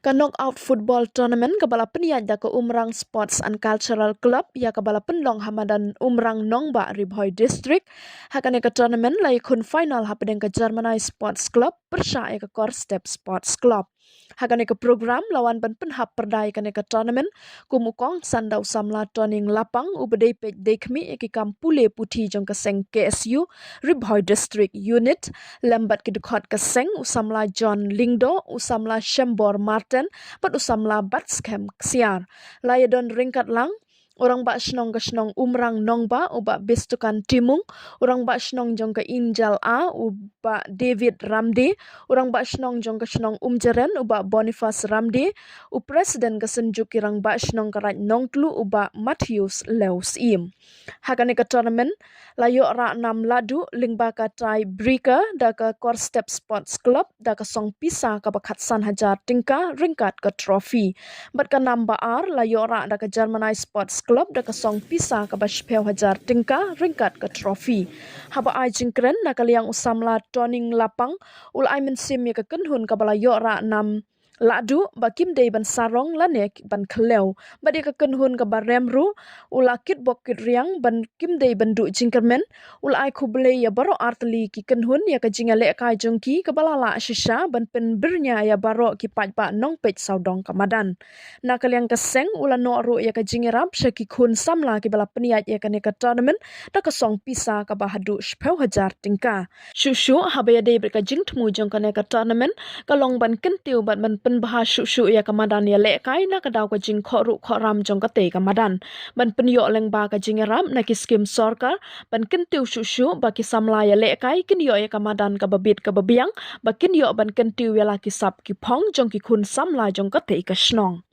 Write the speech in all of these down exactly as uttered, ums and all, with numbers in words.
Ka Knockout Football Tournament kaba la pynïaid da ka Umrang Sports and Cultural Club ïa kaba la pynlong ha madan Umrang Nongbah, Ri Bhoi District. Ha kane ka tournament la ïakhun final hapdeng ka Germany Sports Club pyrshah ïa ka Korstep Sports Club. Ha kane ka program la wan ban pynhap pyrda ïa kane ka tournament kum u kongsan da u samla Toning Lapang uba dei peit dei khmih ïa ki kam pule puthi jong ka seng K S U Ri Bhoi District Unit, lem bad ki dkhot ka seng, u samla John Lyngdoh, u samla Shembor Martin bad u samla Batskhem Ksiar. La ïadon ryngkat lang u rangbah shnong ka shnong Umrang Nongbah u Bah Bistukan Timung, u rangbah shnong jong ka Injal A u Bah David Ramde, u rangbah shnong jong ka shnong Umjaren u Bah Boniface Ramde, u president ka Synjuk ki Rangbah Shnong ka Raid Nongtluh u Bah Matthews Lewsyiem. Ha kane ka tournament la ïoh rah nam lahduh lyngba ka tie breaker da ka Korstep Sports Club da ka song pisa kaba khatsan hajar tyngka ryngkat ka trophy. Bad ka nam ba ar la ïoh rah da ka Germany Sports Club da ka song pisa kaba shiphew hajar tyngka ryngkat ka trophy. Haba ai jingkren na ka liang u samla Toning Lapang u la ai mynsiem ïa ka kynhun kaba la ïoh rah nam lahduh ba kim dei ban sarong lane ban khliew. Bad ïa ka kynhun kaba rem ruh u la kitbok kitriang ban kim dei ban duh jingkyrmen. U la ai khublei ïa baroh artylli ki kynhun ïa ka jingïalehkai jong ki kaba la lah shisha ban pynbyrngia ïa baroh ki paidbah nongpeit sawdong ka madan. Na ka liang ka seng u la noh ruh ïa ka jingïarap sha ki khun samla kiba la pynïaid ïa kane ka tournament da ka song pisa kaba haduh shiphew hajar tyngka. Shuh shuh haba ïadei bad ka jingthmu jong kane ka tournament ka long ban kyntiew bad ban pynbha shuh shuh ïa ka madan ïalehkai na ka daw ka jingkhohruh khohram jong katei ka madan, ban pynïoh lyngba ka jingïarap na ki skim sorkar, ban kyntiew shuh shuh ba ki samla ïalehkai kin ïoh ïa ka madan kaba bit kaba biang, ba kin ïoh ban kyntiew ïa la ki sap ki phong jong ki khun samla jong katei ka shnong.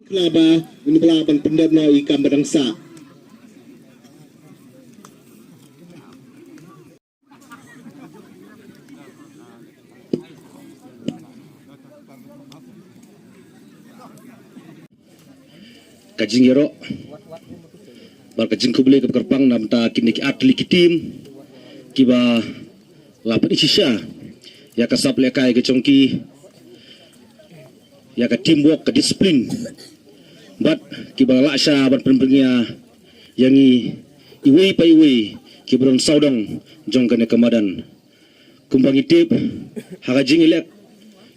Kla ba, uni bla ban pyndep noh i kam ba dang sah. Ka jingïaroh bad ka jingkhublei kaba kyrpang na bynta kine ki artylli ki team kiba la pyni shisha ïa ka sap lehkai ka jong ki, ïa ka teamwork, ka discipline, bad kiba la lah shisha ban pynbyrngia ïa ngi iwei pa iwei kiba don sawdong jong kane ka madan. Kumba ngi tip, ha ka jingïaleh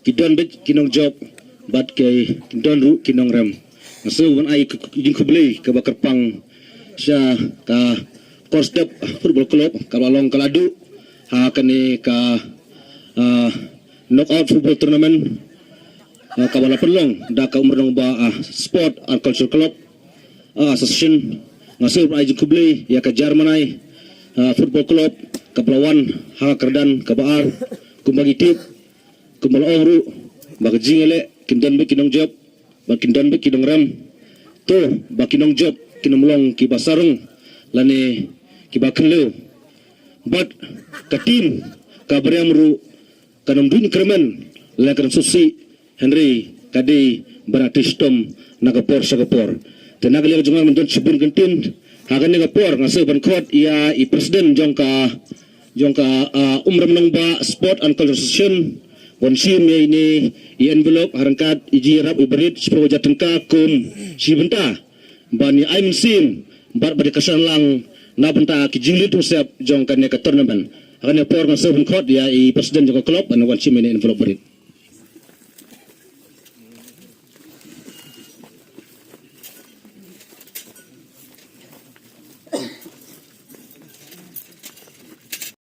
ki don beit ki nongjop bad ki don ruh ki nongrem. Nga sngewbha ban ai ka jingkhublei kaba kyrpang sha ka Korstep Football Club kaba la long ka lahduh ha kane ka, ah, Knockout Football Tournament, ah, kaba la pynlong da ka Umrang Nongbah, ah, Sport and Culture Club, ah, Association. Nga sngewbha ban ai jingkhublei ïa ka Germany, ah, Football Club kaba la wan ha ka kyrdan kaba ar. Kumba ngi tip, kumba la ong ruh ba ka jingïaleh kin don beit ki nongjop bad kin don beit ki nongrem. To ba ki nongjop kin ym long kiba sarong lane kiba khliew. Bad ka team kaba rem ruh kan ym duh kyrmen lane kan ym sngewsih, hynrei ka dei ban trei shitom na ka por sha ka por. Te na ka liang jong nga, ngam don shibun kyntien ha kane ka por, nga sngewbha ban khot ïa i president jong ka, jong ka, ah, Umrang Nongbah Sport and Culture Association, ban shim ïa ine i envelope ha ryngkat i jingïarap iba rit shiphew hajar tyngka kum shi bynta ban ïa ai mynsiem bad ban ïa kyrshan lang na bynta ki jingleit jingïaseng jong kane ka tournament. Ha kane ka por nga sngewbha ban khot ïa i president jong ka club ban wan shim ïa ine i envelope iba rit.